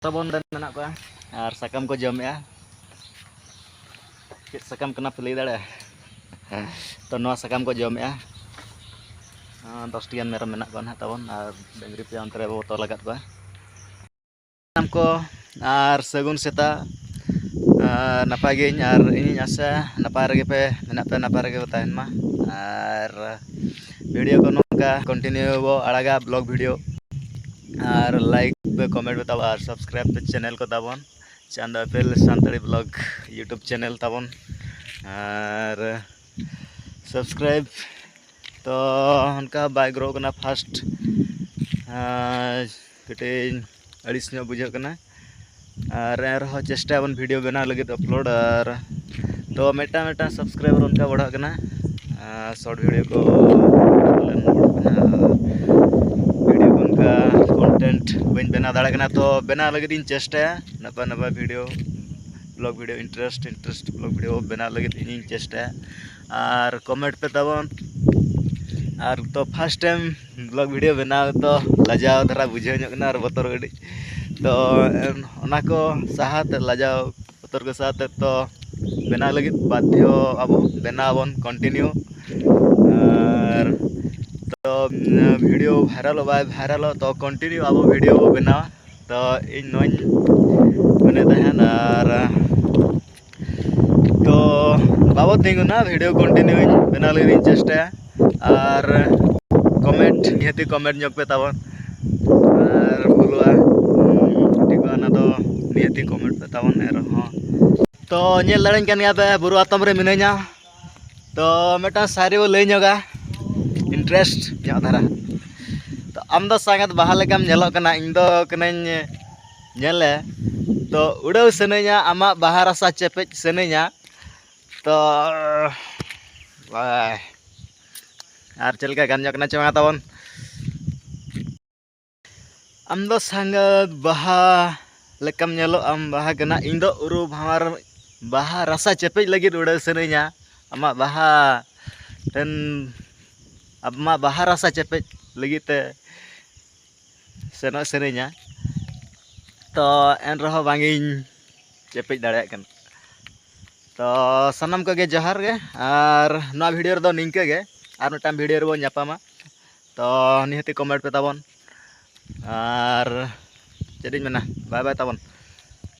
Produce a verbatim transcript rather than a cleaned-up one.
ᱛᱟᱵᱚᱱ ᱨᱮᱱ ᱢᱮᱱᱟᱜ ᱠᱚᱣᱟ ᱟᱨ ᱥᱟᱠᱟᱢ ᱠᱚ ᱡᱚᱢᱮᱜᱼᱟ᱾ ᱪᱮᱫ ᱥᱟᱠᱟᱢ ᱠᱟᱱᱟ ᱯᱮ ᱞᱟᱹᱭ ᱫᱟᱲᱮᱭᱟᱜᱼᱟ? ᱛᱚ, ᱱᱚᱣᱟ ᱥᱟᱠᱟᱢ ᱠᱚ ᱡᱚᱢᱮᱜᱼᱟ᱾ ᱟᱸ, ᱫᱚᱥ ᱴᱤ ᱜᱟᱱ ᱢᱮᱨᱚᱢ ᱢᱮᱱᱟᱜ ᱠᱚᱣᱟ ᱱᱟᱦᱟᱜ ᱛᱟᱵᱚᱱ, ᱟᱨ ᱰᱟᱹᱝᱨᱤ ᱯᱮᱭᱟ ᱚᱱᱛᱮ ᱨᱮ ᱵᱚ ᱛᱚᱞ ᱟᱠᱟᱫ ᱠᱚᱣᱟ᱾ ᱥᱟᱱᱟᱢ ᱠᱚ ᱟᱨ ᱥᱟᱹᱜᱩᱱ ᱥᱮᱛᱟᱜ᱾ ᱟᱨ ᱱᱟᱯᱟᱭ ᱜᱮᱧ, ᱟᱨ ᱤᱧᱤᱧ ᱟᱥᱟᱭᱟ ᱱᱟᱯᱟᱭ ᱨᱮᱜᱮ ᱯᱮ ᱢᱮᱱᱟᱜ ᱯᱮ, ᱱᱟᱯᱟᱭ ᱨᱮᱜᱮ ᱯᱮ ᱛᱟᱦᱮᱱ ᱢᱟ᱾ ᱟᱨ video ᱠᱚ ᱱᱚᱝᱠᱟ continue ᱵᱚ ᱟᱲᱟᱜᱟ, vlog video᱾ ᱟᱨ like ᱯᱮ, comment ᱯᱮ ᱛᱟᱵᱚᱱ, ᱟᱨ subscribe ᱯᱮ channel ᱠᱚ ᱛᱟᱵᱚᱱ, ᱪᱟᱸᱫᱚ apple Santali vlog YouTube channel ᱛᱟᱵᱚᱱ᱾ ᱟᱨ subscribe ᱛᱚ ᱚᱱᱠᱟ ᱵᱟᱭ grow ᱠᱟᱱᱟ first᱾ ᱟᱨ ᱠᱟᱹᱴᱤᱡ ᱟᱹᱲᱤᱥ ᱧᱚᱜ ᱵᱩᱡᱷᱟᱹᱜ ᱠᱟᱱᱟ᱾ ᱟᱨ ᱮᱱ ᱨᱮᱦᱚᱸ ᱪᱮᱥᱴᱟᱭᱟᱵᱚᱱ video ᱵᱮᱱᱟᱣ ᱞᱟᱹᱜᱤᱫ upload᱾ ᱟᱨ ᱛᱚ ᱢᱤᱫᱴᱟᱝ ᱢᱤᱫᱴᱟᱝ subscriber ᱚᱱᱠᱟ ᱵᱟᱲᱦᱟᱜ ᱠᱟᱱᱟ᱾ ᱟᱨ short video ᱠᱚ ᱵᱟᱹᱧ ᱵᱮᱱᱟᱣ ᱫᱟᱲᱮᱭᱟᱜ ᱠᱟᱱᱟ᱾ ᱛᱚ ᱵᱮᱱᱟᱣ ᱞᱟᱹᱜᱤᱫ ᱤᱧ ᱪᱮᱥᱴᱟᱭᱟ ᱱᱟᱯᱟᱭ ᱱᱟᱯᱟᱭ video, vlog video, interest interest vlog video ᱵᱮᱱᱟᱣ ᱞᱟᱹᱜᱤᱫ ᱤᱧᱤᱧ ᱪᱮᱥᱴᱟᱭᱟ᱾ ᱟᱨ comment ᱯᱮ ᱛᱟᱵᱚᱱ᱾ ᱟᱨ ᱛᱚ first time vlog video ᱵᱮᱱᱟᱣ ᱛᱚ ᱞᱟᱡᱟᱣ ᱫᱷᱟᱨᱟ ᱵᱩᱡᱷᱟᱹᱣ ᱧᱚᱜ ᱠᱟᱱᱟ ᱟᱨ ᱵᱚᱛᱚᱨ ᱠᱟᱹᱴᱤᱡ᱾ ᱛᱚ ᱚᱱᱟ ᱠᱚ ᱥᱟᱦᱟᱛᱮ, ᱞᱟᱡᱟᱣ ᱵᱚᱛᱚᱨ ᱠᱚ ᱥᱟᱦᱟᱛᱮ ᱛᱚ ᱵᱮᱱᱟᱣ ᱞᱟᱹᱜᱤᱫ ᱵᱟᱫᱽᱫᱷᱚ ᱟᱵᱚ, ᱵᱮᱱᱟᱣ ᱟᱵᱚᱱ continue᱾ ᱟᱨ ᱛᱚ video ᱵᱷᱟᱭᱨᱟᱞᱚᱜ ᱵᱟᱭ ᱵᱷᱟᱭᱨᱟᱞᱚᱜ, ᱛᱚ continue ᱟᱵᱚ video ᱵᱚ ᱵᱮᱱᱟᱣᱟ᱾ ᱛᱚ ᱤᱧ ᱱᱚᱣᱟᱧ ᱢᱮᱱᱮᱫ ᱛᱟᱦᱮᱱ᱾ ᱟᱨ ᱛᱚ ᱵᱟᱵᱚ ᱛᱤᱸᱜᱩᱱᱟ, video continue ᱤᱧ ᱵᱮᱱᱟᱣ ᱞᱟᱹᱜᱤᱫ ᱤᱧ ᱪᱮᱥᱴᱟᱭᱟ᱾ ᱟᱨ comment ᱱᱤᱦᱟᱹᱛᱤ comment ᱧᱚᱜ ᱯᱮ ᱛᱟᱵᱚᱱ᱾ ᱟᱨ ᱵᱷᱩᱞᱩᱜᱼᱟ, ᱴᱷᱤᱠᱚᱜᱼᱟ, ᱚᱱᱟ ᱫᱚ ᱱᱤᱦᱟᱹᱛᱤ comment ᱯᱮ ᱛᱟᱵᱚᱱ᱾ ᱮᱱ ᱨᱮᱦᱚᱸ ᱛᱚ ᱧᱮᱞ ᱫᱟᱲᱮᱧ ᱠᱟᱱ ᱜᱮᱭᱟ ᱯᱮ, ᱵᱩᱨᱩ ᱟᱛᱚᱢ ᱨᱮ ᱢᱤᱱᱟᱹᱧᱟ᱾ ᱛᱚ ᱢᱤᱫᱴᱟᱝ ᱥᱟᱭᱨᱤ ᱵᱚ ᱞᱟᱹᱭ ᱧᱚᱜᱟ, interest ᱧᱚᱜ ᱫᱷᱟᱨᱟ᱾ ᱛᱚ ᱟᱢ ᱫᱚ ᱥᱟᱸᱜᱟᱛ ᱵᱟᱦᱟ ᱞᱮᱠᱟᱢ ᱧᱮᱞᱚᱜ ᱠᱟᱱᱟ, ᱤᱧ ᱫᱚ ᱠᱟᱹᱱᱟᱹᱧ ᱧᱮᱞᱮ᱾ ᱛᱚ ᱩᱰᱟᱹᱣ ᱥᱟᱱᱟᱧᱟ, ᱟᱢᱟᱜ ᱵᱟᱦᱟ ᱨᱟᱥᱟ ᱪᱮᱯᱮᱡ ᱥᱟᱱᱟᱧᱟ᱾ ᱛᱚ ᱵᱟᱭ, ᱟᱨ ᱪᱮᱫ ᱞᱮᱠᱟ ᱜᱟᱱ ᱧᱚᱜ ᱠᱟᱱᱟ ᱪᱮ ᱵᱟᱝᱟ ᱛᱟᱵᱚᱱ? ᱟᱢ ᱫᱚ ᱥᱟᱸᱜᱟᱛ ᱵᱟᱦᱟ ᱞᱮᱠᱟᱢ ᱧᱮᱞᱚᱜ, ᱟᱢ ᱵᱟᱦᱟ ᱠᱟᱱᱟ, ᱤᱧ ᱫᱚ ᱩᱨᱩ ᱵᱷᱟᱶᱟᱨ ᱵᱟᱦᱟ ᱨᱟᱥᱟ ᱪᱮᱯᱮᱡ ᱞᱟᱹᱜᱤᱫ ᱩᱰᱟᱹᱣ ᱥᱟᱱᱟᱧᱟ᱾ ᱟᱢᱟᱜ ᱵᱟᱦᱟ ᱴᱷᱮᱱ, ᱟᱢᱟᱜ ᱵᱟᱦᱟ ᱨᱟᱥᱟ ᱪᱮᱯᱮᱡ ᱞᱟᱹᱜᱤᱫ ᱛᱮ ᱥᱮᱱᱚᱜ ᱥᱟᱱᱟᱧᱟ᱾ ᱛᱚ ᱮᱱ ᱨᱮᱦᱚᱸ ᱵᱟᱝ ᱤᱧ ᱪᱮᱯᱮᱡ ᱫᱟᱲᱮᱭᱟᱜ ᱠᱟᱱᱟ᱾ ᱛᱚ ᱥᱟᱱᱟᱢ ᱠᱚᱜᱮ ᱡᱚᱦᱟᱨ ᱜᱮ, ᱟᱨ ᱱᱚᱣᱟ ᱵᱷᱤᱰᱤᱭᱳ ᱨᱮᱫᱚ ᱱᱤᱝᱠᱟᱹ ᱜᱮ, ᱟᱨ ᱢᱤᱫᱴᱟᱝ ᱵᱷᱤᱰᱤᱭᱳ ᱨᱮᱵᱚᱱ ᱧᱟᱯᱟᱢᱟ᱾ ᱛᱚ ᱱᱤᱦᱟᱹᱛᱤ ᱠᱚᱢᱮᱱᱴ ᱯᱮ ᱛᱟᱵᱚᱱ, ᱟᱨ ᱪᱮᱫ ᱤᱧ ᱢᱮᱱᱟ, ᱵᱟᱭ ᱵᱟᱭ ᱛᱟᱵᱚᱱ᱾